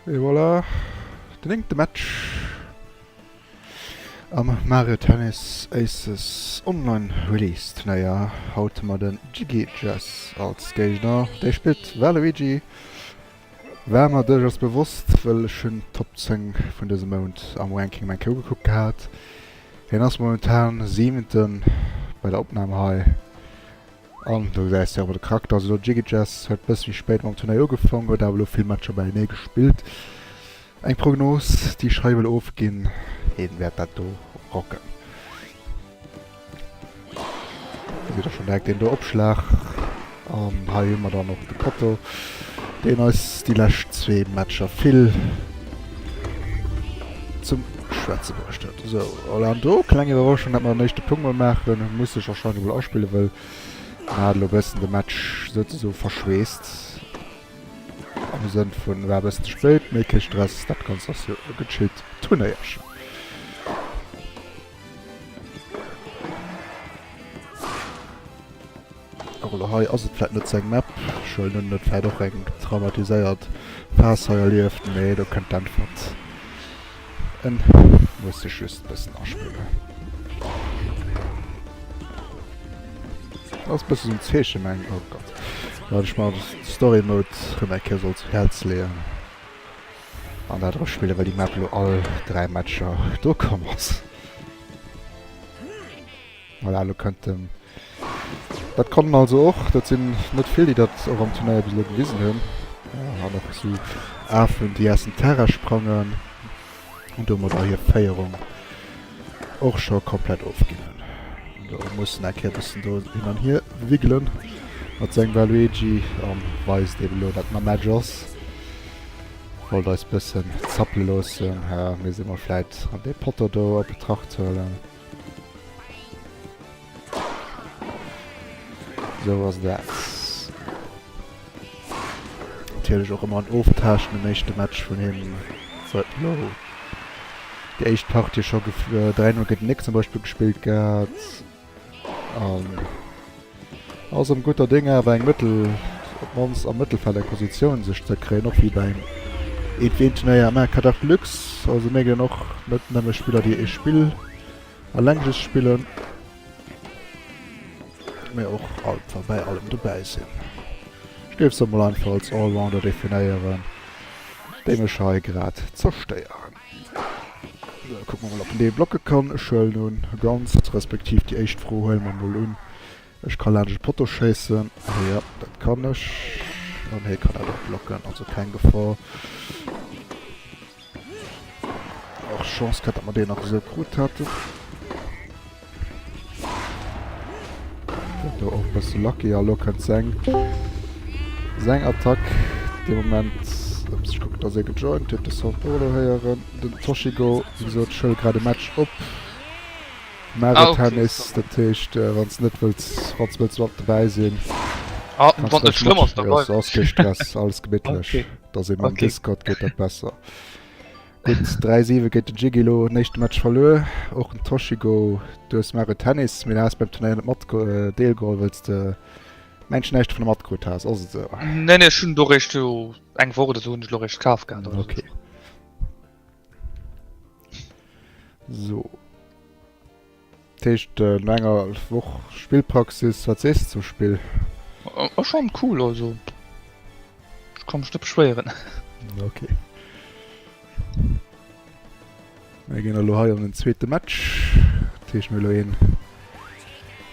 Et voilà, den néngte Match am Mario Tennis Aces Online Release Turnéier. Haut hu mer den Jiggy Jazz als Géigner. Dee spillt Waluigi. War mer duerchaus bewosst, wëll ech hunn d'Top 10 vun dësem Mount am Ranking eng Kéier ugekuckt gehat. Hien ass momentan siwenten bei der Opnam hei. An do gesäis de awer de Charakter. Also do Jiggy Jazz huet bësse méi spéit mam Turnéier ugefaang, huet awer elo vill Matcher beienee gespillt. Eng Prognos déi ech hei wëll ofginn, hien wäert dat do rocken. Gesitt der schon direkt deen do Opschlag. An hei hu mer dann och de Potto, deen eis déi lescht zwee Matcher vill zum Schwätze bruecht huet. Sou, voilà, an do, kleng Iwwerraschung, dat mer den éischte Punkt mol maachen. Muss sech wahrscheinlech emol aspillen, wëll en hat elo bëssen de Match souzesoe verschweesst. Am Sënn vun, war e bëssen ze spéit, mee kee Stress, dat Ganzt ass jo e gechillt Turnéierchen. Och elo hei ass et vläit net seng Map. Ech huelen un, en huet vläit och eng traumatiséiert Phas hei erlieft, mee do kënnt d'Äntwert. En muss sech just e bëssen aspillen. Ass e bësse sou en Zeechen, meng, oh Gott, wat ech mer de Story Mode rëm eng Kéier soll zu Häerz leeën an dat erëspillen, well déi Map elo all 3 Matcher do komm ass. Voilà, elo kënnt den. Dat kann en also och. Dat sinn net vill, déi dat och am Turnéier bis elo gewisen hunn. An och esou Afen, déi aus dem Terrain sprangen an domadder hir Féierung och scho komplett ofginn hunn. An do muss en eng Kéier e bëssen do hin an hier wiggelen mat sengem Waluigi an weist eben elo, dat en am Match ass. Wollt eis bëssen zappele loossen. Mir si mol vläit an dee Potter do a Betracht huelen. Sou ass dat. Natierlech och ëmmer en Oftaaschten um éischte Match vun him. Huet elo déi éischt Partie scho 3, 0 géint den Nick zum Beispill gespillt gehat. An ass am gutter Déng awer eng Mëttel, op d'mannst am Mëttelfeld eng Positioun sech ze kréien, och wéi beim Eent-wéi-een-Turnéier. Mä Kadar Lux, also mir ginn och net nëmme Spiller déi ee Spill alleng just spillen, mä och einfach bäi allem dobäi sinn. Ech géif se emol einfach als Allrounder definéieren, déi mech hei grad zerstéieren. Sou, kucke mer mol, ob en dee blocke kann. Ech huelen un, ganz, respektiv déi éischt Fro huele mer mol un. Ech ka laanscht e Potto schéissen. Jo, dat kann ech. An hie kann dat och blocken, also keng Gefor. Och Chance gehat, datt mer deen nach esou krut haten. Do och e bësse lucky. A lo kënnt seng seng Attack. Dee Moment, ups, ech kucken, dass ee gejoint huet, de Sound och elo héieren. Den Toshigo, wéi gesot, ech huele grad e Match op. Mario Ah, okay, Tennis, sorry. dat heescht, wann s net wëlls, wann s wëlls mat dobäi sinn, Ah, kanns wann net vläicht schlëmm mat. ass, da Jo, bleiwen ass ech. kee Stress, alles gemittlech. Okay, Dass ee mam okay. Discord geet dat besser. Gutt, 3, 7 géint den Jiggy elo, den éischte Match verluer. Och den Toshigo, du hues Mario Tennis, mee du has beim Turnéier net mat deelgeholl, wëlls de mengs näischt dovunner matkrut has, ass et esou? Nee, nee, ech hunn do réischt jo eng Woch oder sou hunn ech elo réischt kaf gehat, also. Okay. So. Dat heescht, no enger Woch Spillpraxis, wat sees de zum Spill? Ass schon cool, also ech ka mech net beschwéieren. Okay. Mir ginn elo hei an den zweete Match. Dat heescht, mir hu elo een,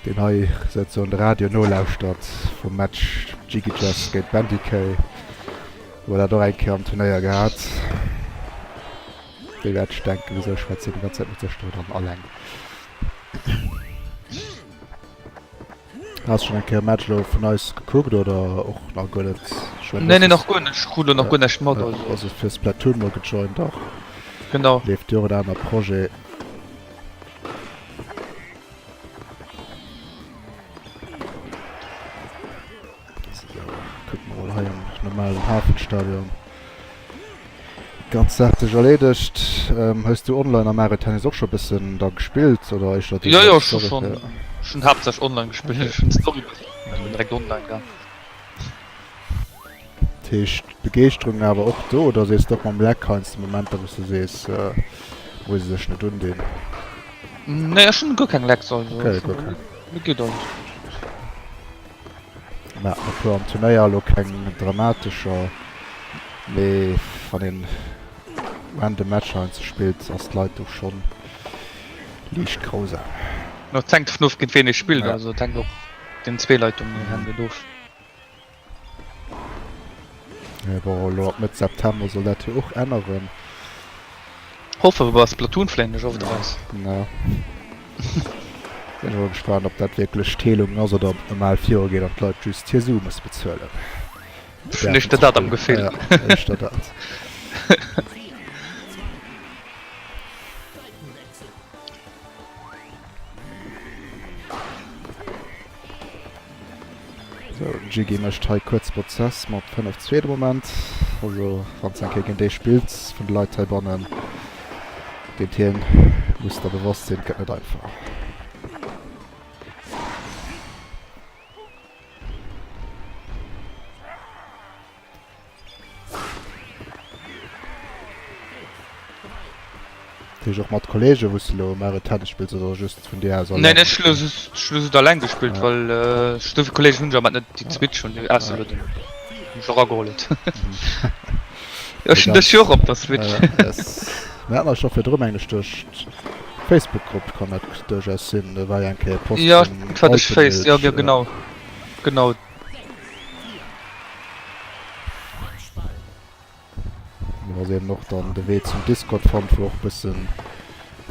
deen hei souzesoen de Radio nolauschtert vum Match Jiggy Jazz géint Bandy Kay. Wou dat och eng Kéier am Turnéier gehat. Déi wäert sech denken, wisou schwätzt hien déi ganz Zäit mat sech do dran alleng. Has schon eng Kéier e Match elo vun eis gekuckt oder och nach guer net? Ech mengen, Nee, nee, nach guer net. Ech krut elo nach guer näischt mat, also. also. Also fir Splatoon mol gejoint och. Genau. Leeft jo och en aner Projet. So, kucken mer mol hei am normalen Hafenstadion. Ganz Saach sech erleedegt. Ähm, hues du online am Mario Tennis och scho bëssen da gespillt oder éischter Jo, jo, ech hu schonn, ech hunn haaptsächlech online gespillt. Ech hunn d'Story bëssen, ech bin direkt online gaang. Dat. heescht d'Begeeschterung awer och do oder sees de och mam Lag heiansdo Momenter wou s de sees muss ee sech net undinn? Nee ech hunn guer keng Lags also Okay, guer keng. Mir geet alles. Mir haten e puer am Turnéier, elo keng dramatescher, mee wann een random Matcher heiansdo spillt ass d'Leitung schonn liicht grausam. No et hänkt dovun of géint ween ee spillt, also et hänkt och den Zweeleitungen hänkt et of. Mee bon, elo ab Mëtt September soll dat jo och änneren. Hoffe mer, bei Splatoon fléien ech oft eraus. Ja. Sinn ech mol gespaant, ob dat wierklech d'Heelung ass oder ob et normal virugeet an d'Leit just hir Sue musse bezuelen. Ech hunn éischter dat am Gefill. Ja, éischter dat. Sou, den Jiggy mécht hei kuerz Prozess mat 5, 2 de Moment. Also wann s eng Kéier géint dee spills vun de Leit heibannen, géint hien, muss der bewosst sinn, et gëtt net einfach. Dat heescht och mat Kollegen, wou s de elo Mario Tennis spills oder just vun dir aus alleng? Neen, ech hu just alleng gespillt, well ech esou vill Kollegen hunn ech awer net, déi d'Switch hunn, ausser elo den deen ech erageholl huet. Ech hunn dech jo och op der Switch. Mir haten eis scho virdru mengen ech duerch d'Facebook-Grupp, kann dat duerchaus sinn, do war jo eng Kéier e Post vum Alpenmilch. Jo, dat war duerch Face, jo genau, genau. Do ass eben och dann de Wee zum Discord fonnt, wou och bëssen,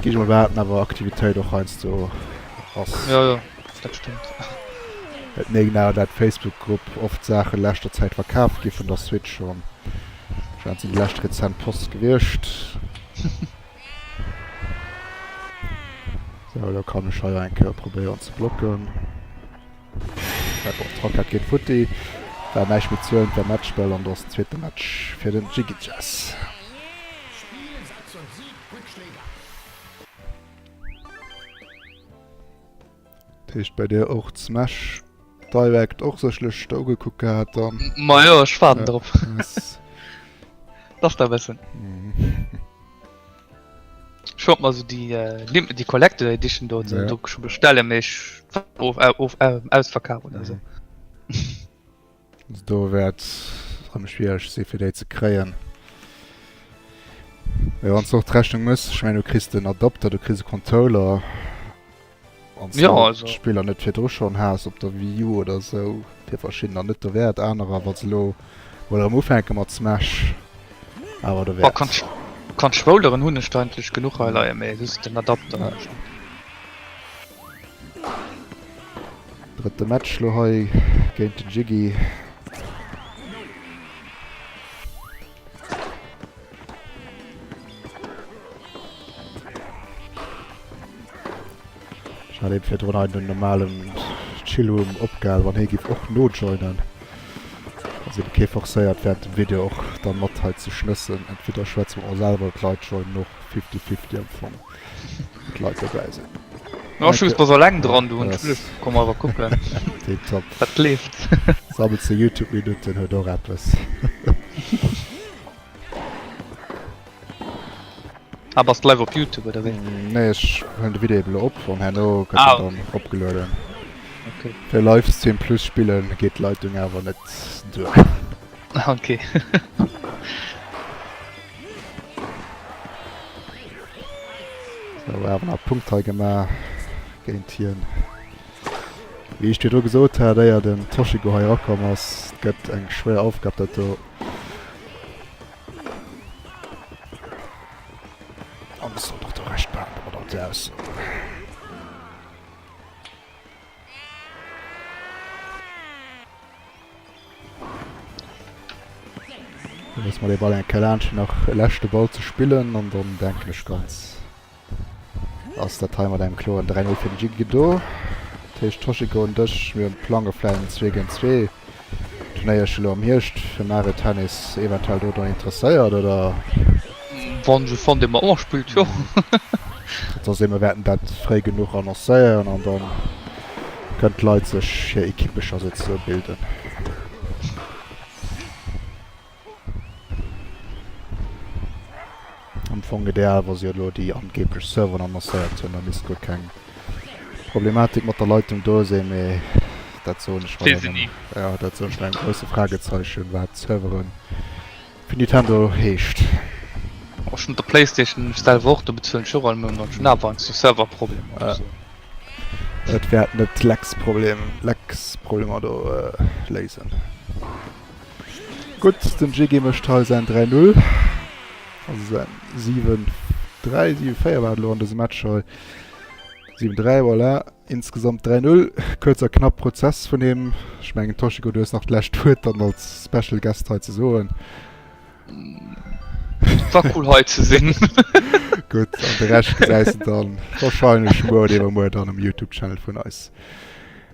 géif ech mol behaapten, awer Aktivitéit och heiansdo ass. Jo, jo, dat stëmmt. Et méi genau dat Facebook-Grupp oft Saache leschter Zäit verkaf gi vun der Switch schonn. Ech mengen, dat sinn déi lescht rezent Posts gewiescht. Sou, elo kann ech hei eng Kéier probéieren ze blocken. Ja, bon, d'Rackett geet futti. War näischt méi ze huelen, et war Matchball an do ass den zweete Match fir den Jiggy Jazz. Dat heescht bei dir och d'Smash Direct och sécherlech der ugekuckt gehat dann? Ma jo, ech waarden drop. Ass da e bëssen. Ech wollt mer sou déi äh, déi Collector Edition do ja. do schon bestellen, mee ech of, äh, of, äh, ausverkaf oder so. Mhm. Do wäert rëm schwiereg si fir déi ze kréien. Mee wann s du och d'Rechnung mëss, ech mengen du kriss den Adapter, du kriss e Controller. Wann Ja, also. d'Spiller net virdru schonn has op der Wii U oder sou, fir verschiddener net dowäert, anerer wa se elo mol erëm ufänke mat Smash, awer Boah, dowäert. Con Controlleren hunn ech der eigentlech genuch hei leien, mee just den Adapter Ja. hunn ech net. Drëtte Match lo hei géint den Jiggy. Ech hat eben virdrun hei den normalen Chillroom opgehal, wann hie giff och nojoinen. Ass eben kee forcéiert während dem Video och dann mat hei ze schnëssen. Entweder schwätze mer selwer oder d'Leit joinen och, fifty fifty am Fong, wou d'Leit dobäi sinn. No, ech bass alleng dran, du hunn ech komm awer kucken. Tiptop. Wat leeft. Sammels de Youtube Minutten huet och eppes. Ah, bass live op Youtube oder wéi? Nee, ech huelen de Video eben elo op an herno gëtt Ah, en dann okay. eropgelueden. Okay. Fir Livestream plus spillen geet d'Leitung awer net duer. Okay. Sou, awer nach Punkt hei gemaach géint hien. Wéi ech virdru gesot hat, éier den Toshiko hei erakomm ass, et gëtt eng schwéier Aufgab dat do. An ech sollt och do Recht behalen mat all där Ausso. Da loosse mer dee Ball eng Kéier laanscht fir nach e leschte Ball ze spillen an dann denken ech ganz ass dat hei mat engem kloren 3 0 fir den Jiggy do. Dat heescht Toshiko un dech, mir plange vläit en 2 géint 2 Turnéierche lo am Hierscht fir Mario Tennis, eventuell do drun interesséiert oder? Wann ech e fannen dee mat mer spillt, jo. Dat ass ee, mir wäerten dat fréi genuch annoncéieren an dann kënnen d'Leit sech hir Equippe scho souzesoe bilden. Fong ideal, wa se jo elo déi angeblech Serveren annoncéiert hunn, da misst guer keng Problematik mat der Leitung do sinn, mee dat soen ech mat engem, jo, dat soen ech mat engem grousse Fragezeichen, wat Servere fir Nintendo heescht. Och schon op der Playstation selwer och, do bezuelen ech och all Mount an ech hunn awer heiansdo Serverproblemer oder sou. Et wäert net d'Lex-Problemer do léisen. Gutt, den Jiggy mécht hei säin 3, 0, also säin 7, 3, 7, 4 war et elo an dësem Match hei. 7, 3, voilà. Insgesamt 3, 0. Kuerz a knapp Prozess vun him. Ech mengen Toshiko, du hues nach d'lescht Wuert dann als Special Guest hei ze soen. War cool hei ze sinn. Gutt, an de Rescht gesäis de dann wahrscheinlech muer oder iwwermuer dann um YouTube-Channel vun eis.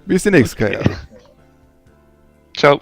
Bis déi nächst Kéier. Ciao.